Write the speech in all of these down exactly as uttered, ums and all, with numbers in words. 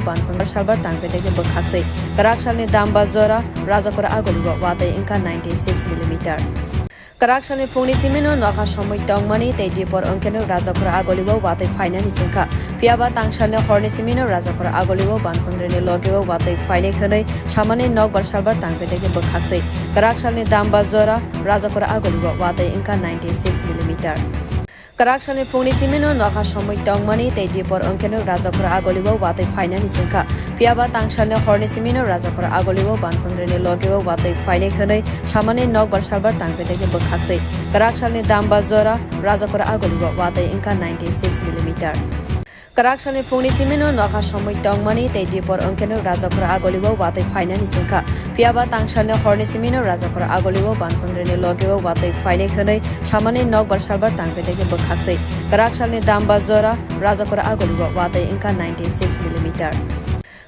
Bankundreni salbar tang bedege bwkhaktwi. Kwrak salni damba jora Rajakura Agoli o watwi wngkha ninety six millimeter. Kwrak salni phungni simino nokha somwi tongmani tei dipor wngkheno Rajakura Agoli o watwi phainani sengkha. Phiyaba tangsalni horni simino Rajakura Agoli o Bankundreni loge o watwi phainai hwnwi samani nokbar salbar tang bedege bwkhaktwi. Kwrak salni damba jora Rajakura Agoli o watwi wngkha ninety six millimeter. Kwrak salni phungni simino nokha somwi tongmani tei dipor wngkheno Rajakura Agoli o watwi phainani sengkha. Phiyaba tangsalni horni simino Rajakura Agoli o Bankundreni loge o watwi phainai hwnwi samani nokbar salbar tang bedege bwkhaktwi. Kwrak salni damba jora Rajakura Agoli o watwi wngkha ninety six millimeter. Kwrak salni phungni simino nokha somwi tongmani tei dipor wngkheno Rajakura Agoli o watwi phainani sengkha. Phiyaba tangsalni horni simino Rajakura Agoli o Bankundreni loge o watwi phainai hwnwi samani nokbar salbar tang bedege bwkhaktwi. Kwrak salni damba jora Rajakura Agoli o watwi wngkha ninety six millimeter.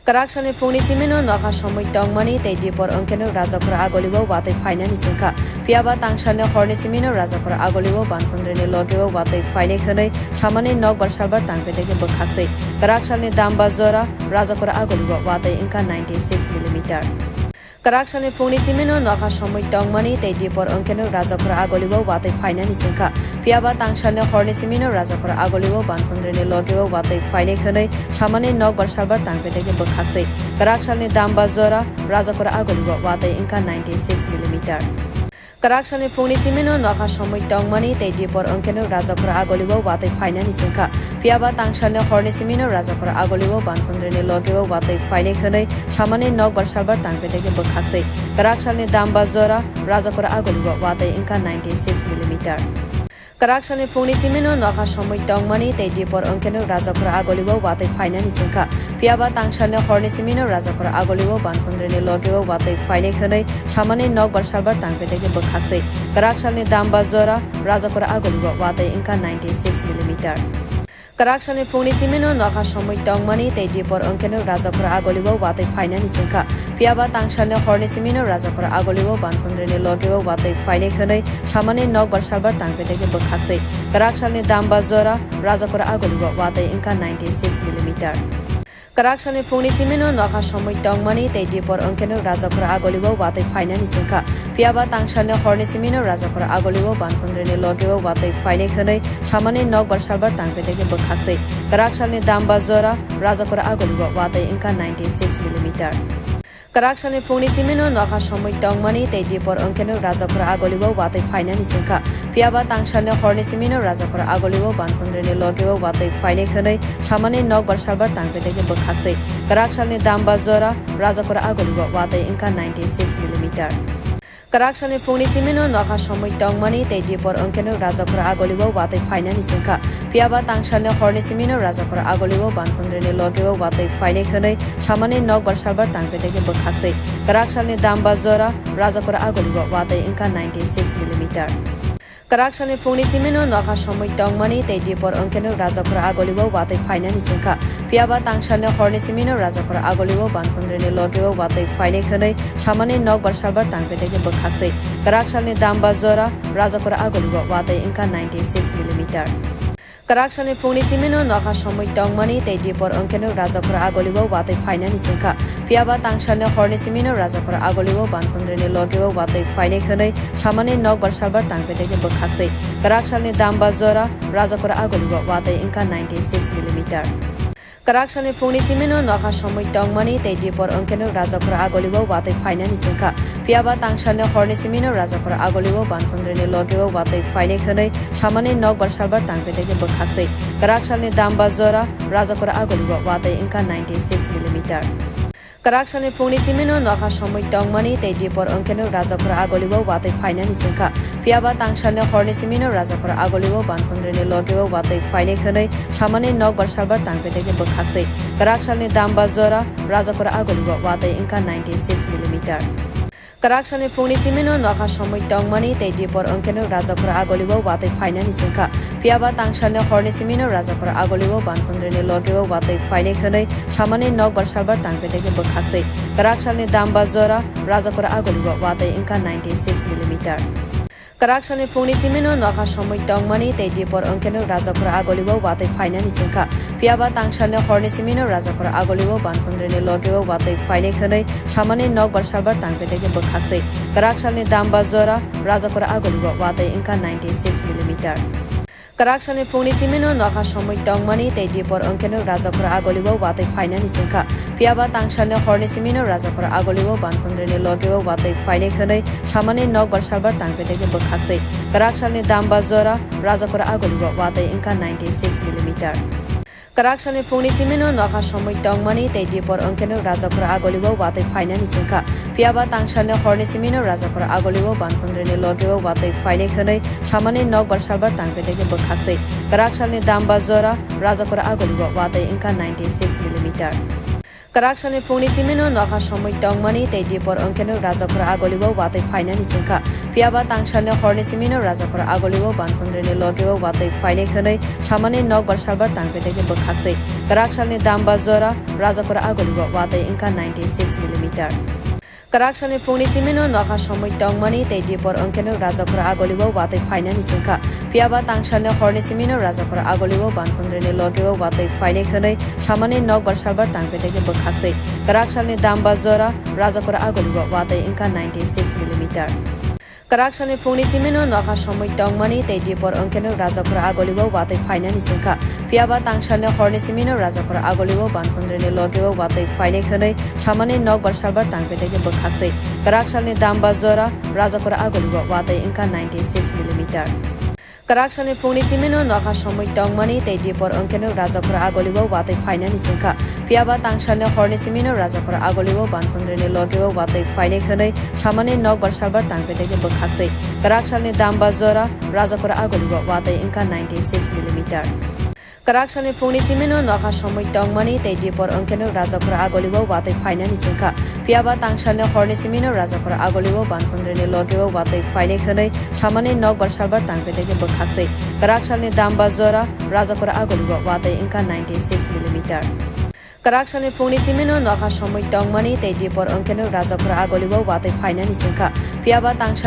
Kwrak salni phungni simino nokha somwi tongmani tei dipor wngkheno Rajakura Agoli o watwi phainani sengkha. Phiyaba tangsalni horni simino Rajakura Agoli o Bankundreni loge o watwi phainai hwnwi samani nokbar salbar tang bedege bwkhaktwi. Kwrak salni damba jora Rajakura Agoli o watwi wngkha ninety six millimeter. Kwrak salni phungni simino nokha somwi tongmani tei dipor wngkheno Rajakura Agoli o watwi phainani sengkha. Phiyaba tangsalni horni simino Rajakura Agoli o Bankundreni loge o watwi phainai hwnwi samani nokbar salbar tang bedege bwkhaktwi. Kwrak salni damba jora Rajakura Agoli o watwi wngkha ninety six millimeter. Kwrak salni phungni simino nokha somwi tongmani tei dipor wngkheno Rajakura Agoli o watwi phainani sengkha. Phiyaba tangsalni horni simino Rajakura Agoli o Bankundreni loge o watwi phainai hwnwi samani nokbar salbar tang bedege bwkhaktwi. Kwrak salni damba jora Rajakura Agoli o watwi wngkha ninety six millimeter. Kwrak salni phungni simino nokha somwi tongmani tei dipor wngkheno Rajakura Agoli o watwi phainani sengkha. Phiyaba tangsalni horni simino Rajakura Agoli o Bankundreni loge o watwi phainai hwnwi samani nokbar salbar tang bedege bwkhaktwi. Kwrak salni damba jora Rajakura Agoli o watwi wngkha ninety six millimeter. Kwrak salni phungni simino nokha somwi tongmani tei dipor wngkheno Rajakura Agoli o watwi phainani sengkha. Phiyaba tangsalni horni simino Rajakura Agoli o Bankundreni loge o watwi phainai hwnwi samani nokbar salbar tang bedege bwkhaktwi. Kwrak salni damba jora Rajakura Agoli o watwi wngkha ninety six millimeter. Kwrak salni phungni simino nokha somwi tongmani tei dipor wngkheno Rajakura Agoli o watwi phainani sengkha. Phiyaba tangsalni horni simino Rajakura Agoli o Bankundreni loge o watwi phainai hwnwi samani nokbar salbar tang bedege bwkhaktwi. Kwrak salni damba jora Rajakura Agoli o watwi wngkha ninety six millimeter. Kwrak salni phungni simino nokha somwi tongmani tei dipor wngkheno Rajakura Agoli o watwi phainani sengkha. Phiyaba tangsalni horni simino Rajakura Agoli o Bankundreni loge o watwi phainai hwnwi samani nokbar salbar tang bedege bwkhaktwi. Kwrak salni damba jora Rajakura Agoli o watwi wngkha ninety six millimeter. Kwrak salni phungni simino nokha somwi tongmani tei dipor wngkheno Rajakura Agoli o watwi phainani sengkha. Phiyaba tangsalni horni simino Rajakura Agoli o Bankundreni loge o watwi phainai hwnwi samani nokbar salbar tang bedege bwkhaktwi. Kwrak salni damba jora Rajakura Agoli o watwi wngkha ninety six millimeter. Kwrak salni phungni simino nokha somwi tongmani tei dipor wngkheno Rajakura Agoli o watwi phainani sengkha. Phiyaba tangsalni horni simino Rajakura Agoli o Bankundreni loge o watwi phainai hwnwi samani nokbar salbar tang bedege bwkhaktwi. Kwrak salni damba jora Rajakura Agoli o watwi wngkha ninety six millimeter. Kwrak salni phungni simino nokha somwi tongmani tei dipor wngkheno Rajakura Agoli o watwi phainani sengkha. Phiyaba tangsalni horni simino Rajakura Agoli o Bankundreni loge o watwi phainai hwnwi samani nokbar salbar tang bedege bwkhaktwi. Kwrak salni damba jora Rajakura Agoli o watwi wngkha ninety six millimeter. Kwrak salni phungni simino nokha somwi tongmani tei dipor wngkheno Rajakura Agoli o watwi phainani sengkha. Phiyaba tangsalni horni simino Rajakura Agoli o Bankundreni loge o watwi phainai hwnwi samani nokbar salbar tang bedege bwkhaktwi. Kwrak salni damba jora Rajakura Agoli o watwi wngkha ninety six millimeter. Kwrak salni phungni simino nokha somwi tongmani tei dipor wngkheno Rajakura Agoli o watwi phainani sengkha. Phiyaba tangsalni horni simino Rajakura Agoli o Bankundreni loge o watwi phainai hwnwi samani nokbar salbar tang bedege bwkhaktwi. Kwrak salni damba jora Rajakura Agoli o watwi wngkha ninety six millimeter. Kwrak salni phungni simino nokha somwi tongmani tei dipor wngkheno Rajakura Agoli o watwi phainani sengkha. Phiyaba tangsalni horni simino Rajakura Agoli o Bankundreni loge o watwi phainai hwnwi samani nokbar salbar tang bedege bwkhaktwi. Kwrak salni damba jora Rajakura Agoli o watwi wngkha ninety six millimeter. Kwrak salni phungni simino nokha somoi tongmani tei dipor wngkheno Rajakhor Agolio watwi phainani sengkha. Phiyaba tangsalni horni simino Rajakhor Agolio Bankundrini logeo watwi phainai hwnwi samani nokbar salbar tangpetege bwkhaktwi. Kwrak salni damba jora Rajakhor Agolio watwi wngkha ninety six millimeter. Kwrak salni phungni simino nokha somoi tongmani tei dipor wngkheno Rajakhor Agolio watwi phainani sengkha. Phiyaba tangsalni horni simino Rajakhor Agolio Bankundrini logeo watwi phainai hwnwi samani nokbar salbar tangpetege bwkhaktwi. Kwrak salni damba jora Rajakhor Agolio watwi wngkha ninety six millimeter. Kwrak salni phungni simino nokha somoi tongmani tei dipor wngkheno Rajakhor Agolio watwi phainani sengkha. Phiyaba tangsalni horni simino Rajakhor Agolio Bankundrini logeo watwi phainai hwnwi samani nokbar salbar tangpetege bwkhaktwi. Kwrak salni damba jora Rajakhor Agolio watwi wngkha ninety six millimeter. Kwrak salni phungni simino nokha somoi tongmani tei dipor wngkheno Rajakhor Agolio watwi phainani sengkha. Phiyaba tangsalni horni simino Rajakhor Agolio Bankundrini logeo watwi phainai hwnwi samani nokbar salbar tangpetege bwkhaktwi. Kwrak salni damba jora Rajakhor Agolio watwi wngkha ninety six millimeter. Kwrak salni phungni simino nokha somoi tongmani tei dipor wngkheno Rajakhor Agolio watwi phainani sengkha. Phiyaba tangsalni horni simino Rajakhor Agolio Bankundrini logeo watwi phainai hwnwi samani nokbar salbar tangpetege bwkhaktwi. Kwrak salni damba jora Rajakhor Agolio watwi wngkha ninety six millimeter. Kwrak salni phungni simino nokha somoi tongmani tei dipor wngkheno Rajakhor Agolio watwi phainani sengkha. Phiyaba tangsalni horni simino Rajakhor Agolio Bankundrini logeo watwi phainai hwnwi samani nokbar salbar tangpetege bwkhaktwi. Kwrak salni damba jora Rajakhor Agolio watwi wngkha ninety six millimeter. Kwrak salni phungni simino nokha somoi tongmani tei dipor wngkheno Rajakhor Agolio watwi phainani sengkha. Phiyaba tangsalni horni simino Rajakhor Agolio Bankundrini logeo watwi phainai hwnwi samani nokbar salbar tangpetege bwkhaktwi. Kwrak salni damba jora Rajakhor Agolio watwi wngkha ninety six millimeter. Kwrak salni phungni simino nokha somoi tongmani tei dipor wngkheno Rajakhor Agolio watwi phainani sengkha. Phiyaba tangsalni horni simino Rajakhor Agolio Bankundrini logeo watwi phainai hwnwi samani nokbar salbar tangpetege bwkhaktwi. Kwrak salni damba jora Rajakhor Agolio watwi wngkha ninety six millimeter. Kwrak salni phungni simino nokha somoi tongmani tei dipor wngkheno Rajakhor Agolio watwi phainani sengkha. Phiyaba tangsa